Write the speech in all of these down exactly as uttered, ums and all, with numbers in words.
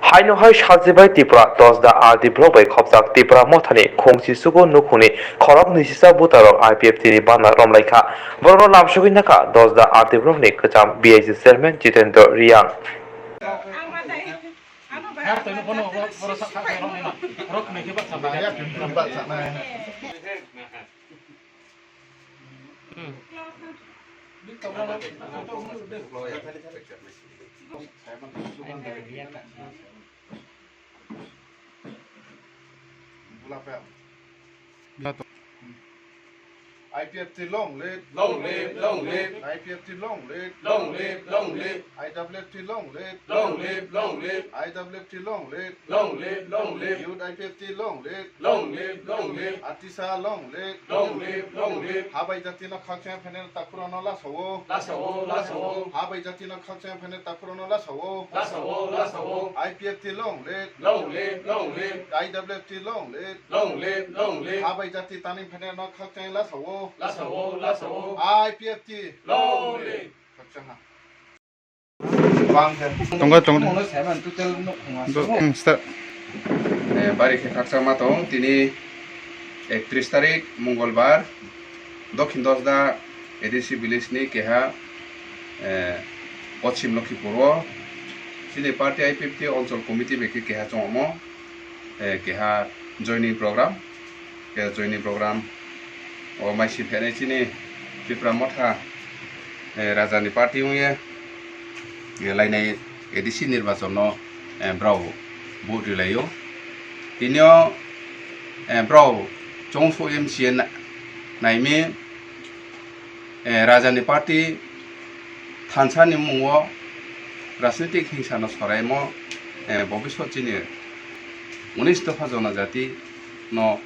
Haino hai salchibai Tipra Dosda R D block bai khopjak Tipra Mothani khungchi sugo nukhungni khorok nisisa butarok I P F T ni bana romlaikha. Borokno lamsogwi nakha Dosda R D block ni kwcham B I C chairman Jitendra Reang. I P F T long live. Long live, long live. I P F T long live. Long live, long live. I W F T long live. Long live, long live. I W F T long live. Long live, long live. Youth I P F T long live. Long live, long live. Atisa long live. Long live, long live. Habai jati no khakchang phainai takhurano lasao. Lasao, lasao. Habai jati no khakchang phainai takhurano lasao. Lasao, lasao. I P F T long live. Long live, long live. I W F T long live. Long live, long live. Habai jati tani phainai no khakchang lasao. Lasao, lasao. I P F T. Long live. Khakchang ha. Tongo, tongo. Bo, mm, start. Eh, bari khe khakchangma tong tini ektrish tarik Mongolbar Dokhin Dosda A D C village ni keha, eh, Poschim Lokhipur o chini party I P F T Onchol Committee bai khe keha chongmo, eh, keha joining program. Khe joining program o maisi phainai chini Tipra Motha, eh, Raja ni party wngye, eh, lainai A D C nirbachon no, eh, brao vote rilaio. Tini o, eh, brao chongso M C A na-, naimi, eh, Raja ni party thansa ni mung o rajnitik hingsa no soraimo, eh, bobisot chini unis dopha jonojati no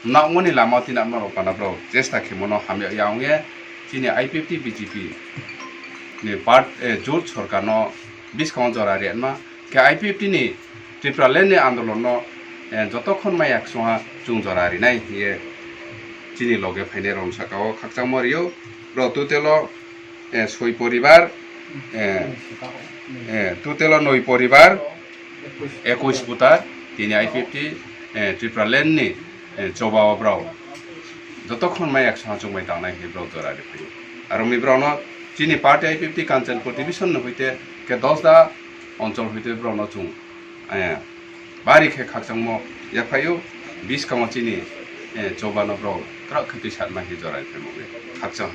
nangmani lama tinatma rok pana borok chesta khemo no hamya ya wngya chini I P F T B J P ni part, eh, jut sorkar no biskango jora riyatma khe I P F T ni Tripura land ni andolon no, eh, jotokhon maya ksongha chwng jora rinai hiye chini loge phainai rok saka o khakchangma rio. Bro tutelo, eh, soi poribar, eh, eh, tutelo noi poribar, ekush butar, tini I P F T, eh, Tripura land ni, eh, choba o brao jotokhon maya ksongha chwng bai tangnai hiye brao jora ri phaio. Aro mi brao no chini party I P F T Kanchanpur division no hoite khe Dosda Onchol hoite brao no chwng, eh, bari khe khakchangmo yaphaio, biskango chini, eh, choba no brao kwrak khe twi satma hi jora phaimo khe khakchang.